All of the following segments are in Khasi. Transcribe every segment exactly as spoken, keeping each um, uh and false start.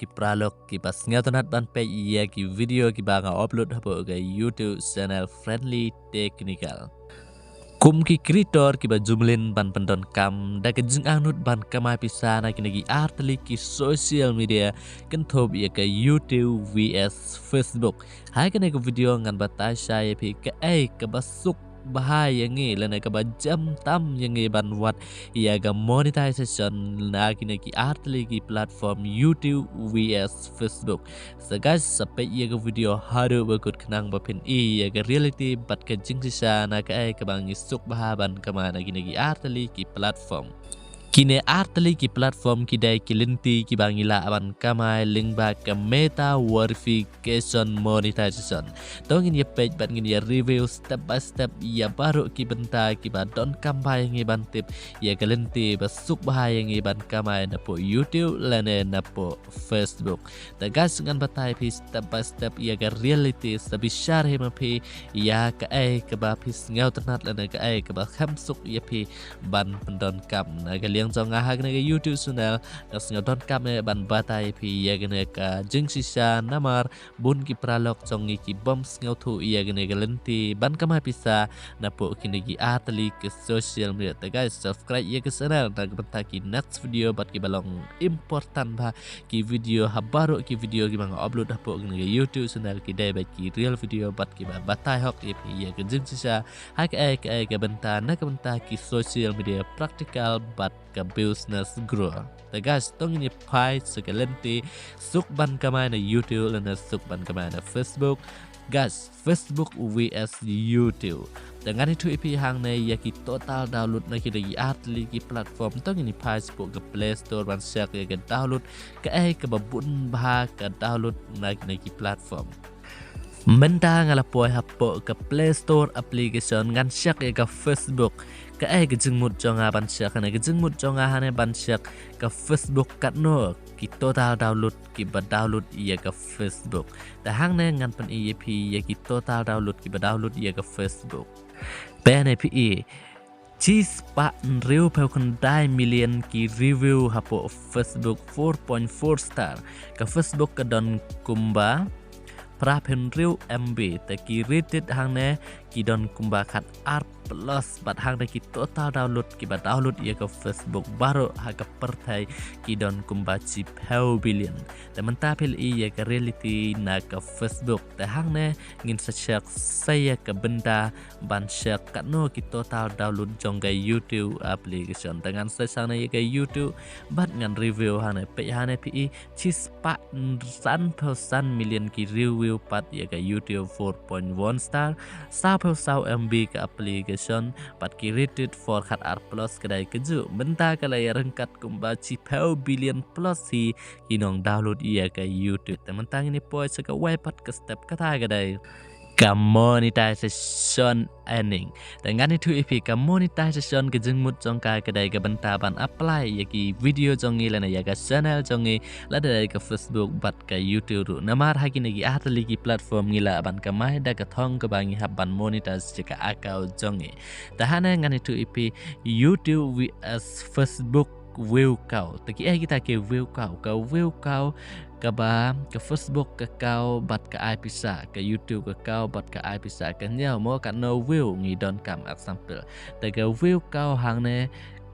ki paralok kiba sngewtynnat ban peit ïa ki video kiba nga upload hapoh ka YouTube channel Friendly Technical. Kum ki creator kiba jumlin ban pyndonkam da ka jingangnud ban kamai pisa na kine ki artylli ki social media, kynthup ïa ka YouTube V S Facebook. Ha kane ka video ngan batai shai ïa phi kaei kaba suk bha ïa ngi lane kaba jem tam ïa ngi ban wad ïa ka monetization na kine ki artylli ki platform YouTube V S Facebook. Sa guys, sa peit ïa ka video haduh ba kut khnang ba phin i ïa ka reality bad ka jingshisha na kaei kaba ngi suk bha ban kamai na kine ki artylli ki platform. Kine artylli ki platform ki dei ki lynti kiba ngi lah ban kamai lyngba ka meta verification monetization. To ngin ïa peit bad ngin ïa review step by step ïa baroh ki bynta kiba donkam bha ïa ngi ban tip ïa ka lynti ba suk bha ïa ngi ban kamai napoh YouTube lane napoh Facebook. Te guys, ngan batai phi step by step ïa ka reality, sa bishar hi ma phi ïa kaei kaba phi sngewtynnat lane kaei kaba khem suk ïa phi ban pyndonkam. Na ka liang jong nga ha kane ka YouTube channel, nga sngewdonkam eh ban batai phi ïa kane ka jingshisha namar bun ki paralok jong ngi ki bym sngewthuh ïa kane ka lynti ban kamai pisa napoh kine ki artylli ki social media. Te guys, subscribe ïa ka channel na ka bynta ki next video bad kiba long important bha, ki video ha baroh ki video kiba nga upload hapoh kane ka YouTube channel ki dei beit ki real video bad kiba batai hok ïa phi ïa ka jingshisha ha kaei kaei ka bynta na ka bynta ki social media practical bad ka business grow. Te guys, to ngin ïa phai sha ka lynti suk ban kamai na YouTube lane suk ban kamai na Facebook. Guys, Facebook V S YouTube. Te ngan ïathuh ïa phi hangne ïa ki total download na kine ki artylli ki platform. To ngin ïa phai sha ka Play Store ban check ïa ka download kaei kaba bun bha ka download na kine ki platform. Mynta nga la poi hapoh ka Play Store application ngan check ïa ka Facebook. Kaei ka jingmut jong nga ban check hangne, ka jingmut jong nga hangne ban check ka Facebook katno ki total download kiba download ïa ka Facebook. Te hangne ngan pyni ïa phi ïa ki total download kiba download ïa ka Facebook. Peit hangne phi i, shispah hynriewphew khyndai million ki review hapoh Facebook, four point four star. Ka Facebook ka don kumba phra phew hynriew M B, te ki rated hangne ki don kumba khat ar plus, bad hangne ki total download kiba download ïa ka Facebook baroh ha ka pyrthei ki don kumba shiphew billion. Te mynta phi la i ïa ka reality na ka Facebook. Te hangne ngin sa check sa ïa ka bynta ban check katno ki total download jong ka YouTube application. Te ngan sa check hangne ïa ka YouTube bad ngan review hangne, peit hangne phi i, shispah sanphew san million ki review pat ïa ka YouTube, four point one star, sawphew saw M B ka application, bad ki rated four khat ar plus ka dei kajuh. Mynta ka la ïa ryngkat kumba shiphew billion plus hi ki nong download ïa ka YouTube. Te mynta ngin ïa poi sha kawei pat ka step, kata ka dei ka monetization earning. Te ngan ïathuh ïa phi ka monetization ka jingmut jong ka ka dei ka bynta ban apply ïa ki video jong ngi lane ïa ka channel jong ngi, lada dei ka Facebook bad ka YouTube ruh. Namar ha kine ki artylli ki platform ngi lah ban kamai da ka thong kaba ngi hap ban monetize ïa ka account jong ngi. Te hangne ngan ïathuh ïa phi YouTube V S Facebook view count. Te kiei kita ki view count? Ka view count kaba ka Facebook ka count bad ka ai pisa, ka YouTube ka count bad ka ai pisa, ka ñiew mo katno view ngi donkam, example. Te ka view count hangne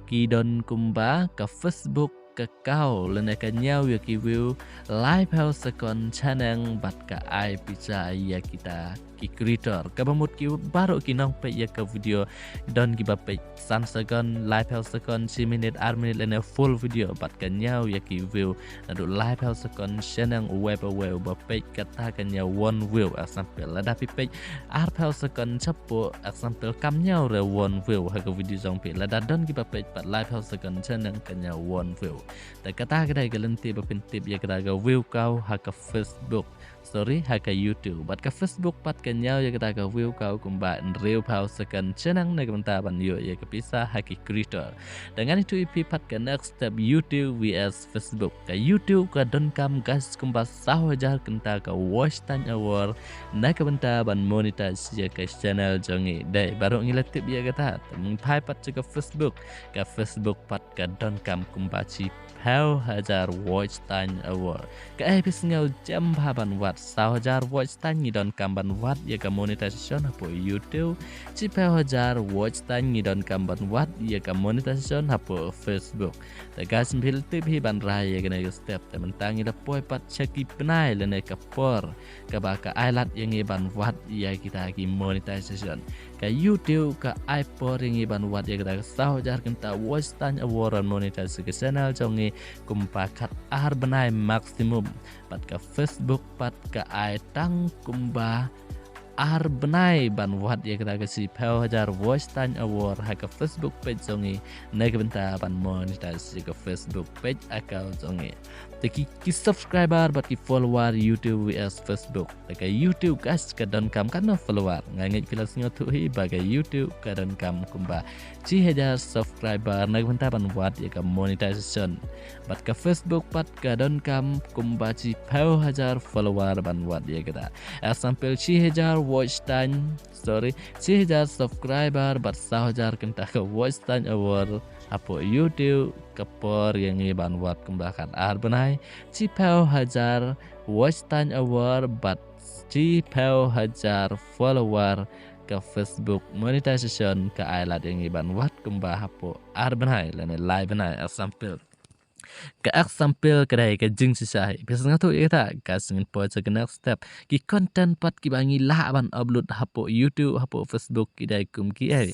ki don kumba ka Facebook ka count lane ka ñiew ïa ki view laiphew second shaneng bad ka ai pisa ïa kita ki creator. Kaba mut ki baroh ki nongpeit ïa ka video don kiba peit san second, laiphew second, shi minit, ar minit lane full video bad ka ñiew ïa ki view naduh laiphew second shaneng. Uwei pa uwei uba peit kata ka ñiew one view, example. Lada phi peit arphew second shapoh, example, kam ñiew re one view ha ka video jong phi. Lada don kiba peit pat laiphew second shaneng ka ñiew one view. Te kata ka dei ka lynti ba phin tip ïa kata ka view count ha ka Facebook, sorry, ha ka YouTube. Bad ka Facebook pat ka ñiew ïa kata ka view count kumba hynriewphew second shaneng na ka bynta ban ïoh ïa ka pisa ha ki creator. Te ngan ïathuh ïa phi pat ka next step, YouTube V S Facebook. Ka YouTube ka donkam guys kumba saw hajar kynta ka watch time hour na ka bynta ban monetize ïa ka channel jong ngi. Dei baroh ngi la tip ïa kata. Te mynta phai pat sha ka Facebook, ka Facebook pat ka donkam kumba shi phew hajar watch time hour. Kaei phi sngew jem bha ban wad? Saw hajar watch time ngi donkam ban wad ïa ka monetization hapoh YouTube. Chi phew hajar watch time ngi donkam ban wad ïa ka monetization hapoh Facebook. Te guys, phi la tip hi ban rai ïa kane ka step. Te mynta ngi la poi pat sha ki bnai lane ka por kaba ka ai lad ïa ngi ban wad ïa kita ki monetization. Ka YouTube ka ai por ïa ngi ban wad ïa kita ki saw hajar kynta watch time hour ban monetize ka channel jong ngi kumba khat ar bnai maximum. Bad ka Facebook pat ka ai tang kumba ar bnai ban wad ïa kita ki shi phew hajar watch time hour ha ka Facebook page jong ngi, na ka bynta ban monetize ïa ka Facebook page account jong ngi. Te ki, ki subscriber bad ki follower YouTube versus Facebook. Te ka YouTube guys ka donkam katno follower? Nga ngeit phi la sngewthuh hi ba ka YouTube ka donkam kumba shi hajar subscriber na ka bynta ban wad ïa ka monetization. Bad ka Facebook pat ka donkam kumba shi phew hajar follower ban wad ïa kita. Example, shi hajar watch time, sorry, shi hajar subscriber bad saw hajar kynta ka watch time hour hapoh YouTube, ka por ïa ngi ban wad kumba khat ar bnai. Shi phew hajar watch time hour bad shi phew hajar follower, ka Facebook monetization ka ai lad ïa ngi ban wad kumba hapoh ar bnai lane lai bnai, example. Ka example ka dei ka jingshisha hi. Phi sngewthuh ïa kata? Ka sngewthuh pat sha ka next step. Ki content pat kiba ngi lah ban upload hapoh YouTube, hapoh Facebook ki dei kum kiei?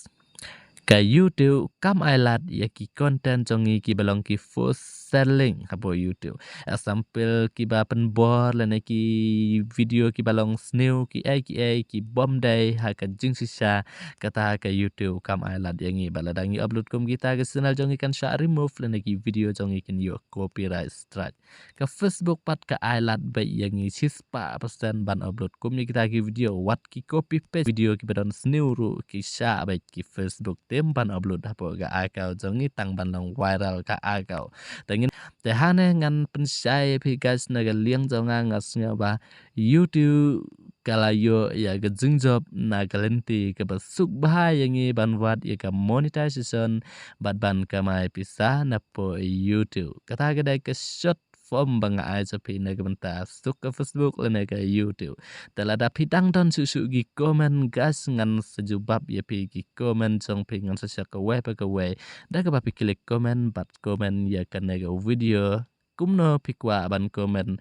Ka YouTube kam ai lad ïa ki content jong ngi kiba long ki for selling hapoh YouTube. Example, kiba pynbor lane ki video kiba long sniew, kiei kiei ki bym dei ha ka jingshisha, kata ka YouTube kam ai lad ïa ngi. Bad lada ngi upload kum kita, ka channel jong ngi kan shah remove lane ki video jong ngi kin ïoh copyright strike. Ka Facebook pat ka ai lad beit ïa ngi shispah percent ban upload kum ïa kita ki video, wat ki copy paste video kiba don sniew ruh ki shah beit ki Facebook team ban upload hapoh ka account jong ngi tang ban long viral ka account. Te ngin, te hangne ngan pynshai ïa phi guys, na ka liang jong nga nga sngew ba YouTube ka la ïoh ïa ka jingjop na ka lynti kaba suk bha ïa ngi ban wad ïa ka monetization bad ban kamai pisa napoh YouTube. Kata ka dei ka short form ba nga ai sha phi na ka bynta suk ka Facebook lane ka YouTube. Te lada phi dang don shuh shuh ki comment guys, ngan sa jubab ïa phi ki comment jong phi, ngan sa check kawei pa kawei da kaba phi click comment bad comment ïa kane ka video. Kumno phi kwah ban comment